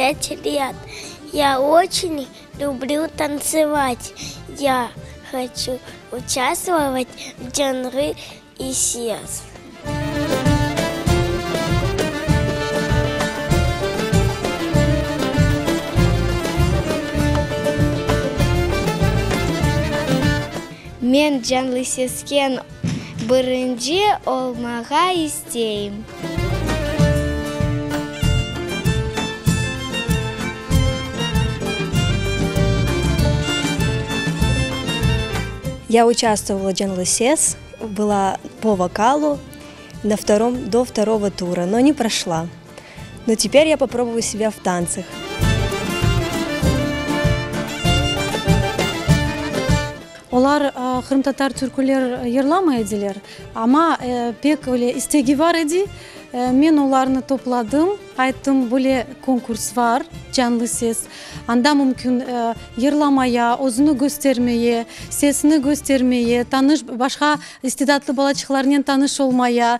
Пять лет. Я очень люблю танцевать. Я хочу участвовать в Canlı ses. Men Canlı sesten birinci olmağa isteyim. Я участвовала в Canlı ses, была по vokalu на втором, до второго тура, но не прошла. Но теперь я попробую себя в танцах. Olar qırımtatar türküler yırlamay ediler, amma pek öyle istegi bar edi. Men olarnı topladım, ayttım, böyle konkurs bar, Canlı ses, anda mümkün yırlamaya, özüni köstermeye, sesini köstermeye, tanış, başqa istidatlı balaçıqlarnen tanış olmaya.